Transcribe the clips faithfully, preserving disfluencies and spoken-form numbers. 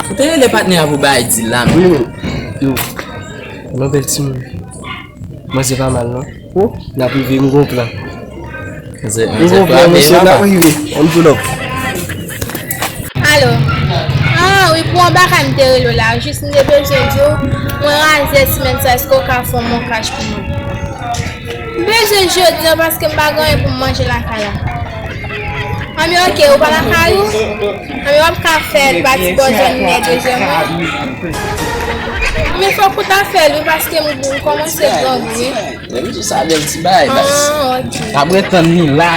Ou te rele patnè a pou bay di la. Wi, men. Yo. Yon bèl timoun. Manzè pa mal, non. Oh, n ap rive, m gon plan. M gon plan, mesye, n ap rive. Ann pull up. Alo. Ah, wi, pou yon bagay m te rele w la. Jis m te bezwen di w, mwen razè semèn sa, èske w ka fè yon monkaj pou mwen? M bezwen jodi a paske m pa gen anyen pou m manje lakay la. Anben, oke, ou pa lakay ou? Anben, w ap ka fè l pati bò zòn nèg yo, zòn mwen. Men fòk ou ta fè l, wi, paske m, m kòmanse grangou, wi. Lè m di sa bèl ti bagay, baz. Ah, oke. N ap ret tann li la.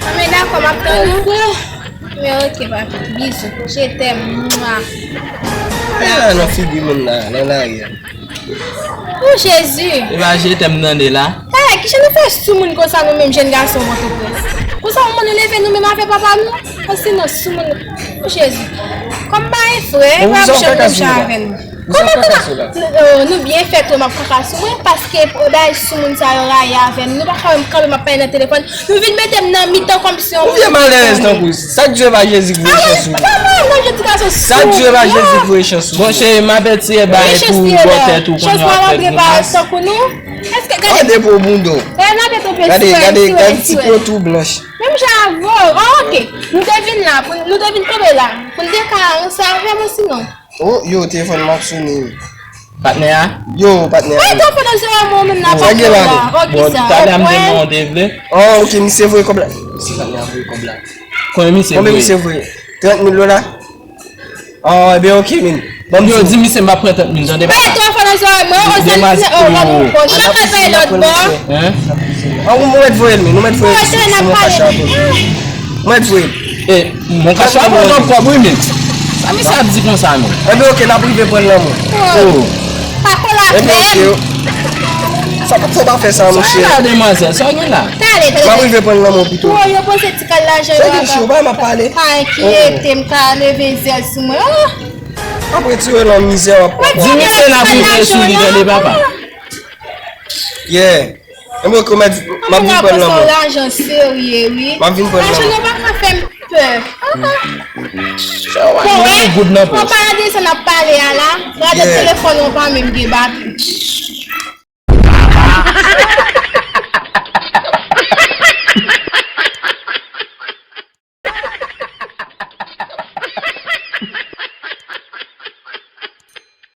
Anben, dakò, m ap tann ou. Men oke, papi. Bizou. Je t'aime. Mwa. Ala nan figi moun la, nan lari a. O Jezi! E pa je t'aime m tande la. Talè, kijan nou fè soumoun konsa nou menm jèn gason Pòtoprens? Konsa, moman nou leve nou menm avè papa nou? Osnon soumoun. O Jezi! Kòm bagay frè, e pa ap janm menm jan avè nou. Kòman, kòman? Nou, oh, nou byen fèt, wi, m ap kaka sou mwen, paske, oh, bagay soumoun sa yo rayi avè m. Nou pa ka wè m kanpe, m ap pale nan telefòn. Nou vin mete m nan mitan kòmsi yon... Ou vye malerèz tankou. Sa k di e pa Jezi k voye chans ou. Sa k di e pa Jezi k voye chans ou. Bon, cheri, m avèti e bay pou bò tèt ou kounye a fè grimas. Gade pou boundo. Gade, gade, gade ti po tou blanch. Menm jan avè w. Ah, oke. Nou te vin la, pou, nou te vin kanpe la. Pou n te ka ranse avè m, sinon. Oh, yo, telefòn m ap sonnen. Patnè a? Yo, patnè a. Ay, telefòn nan zewo mwen menm nan patnè a. Sa gen la? Oh, kisa? Bon, talè a m te mande w te vle. Oh, oke, misye voye kòb la. Misye patnè a voye kòb la. Konbyen misye voye? Konbyen misye voye? Trant mil dola? Oh, ebyen, oke, min. Bon, yo di misye m pa pran trant mil, tande papa. Ay, telefòn nan zewo mwen, oh, sa misye, oh, gade yon kò. Nou pa ka peye lòt bò. Hein? Ah, ou mèt voye l, men. Nou mèt voye l sou, sou mon kach la pou nou. Mwen voye. E, mon kach la pran nan kòb, wi, men. Sa misye ap di konsa, men? Enben, oke, n ap rive pran l nan men w. Oh. Pa kole avè m. Enben, oke. Sa, sa pa fè sa, monchè. Sa la, demwazèl, sa gen la. Talè, talè. M ap rive pran l nan men w pito. Oh, yo poze ti kal lajan yo. Sa gen, si w pa, m ap pale. Pa enkyete, m ka leve zèl sou mwen. Oh. Apre ti yo nan mizè, w ap pran. Di misye n ap rive sou li, tande, papa. Yeah. Enben, oke, m ap vin pran l nan men w. Lajan serye, wi. M ap vin pran l nan men w. Lajan nan pa ka fè m pè. Sa w ap gen goud nan pòch. Konpare de sa n ap pale a la. Gade telefòn ou pa menm gen batri.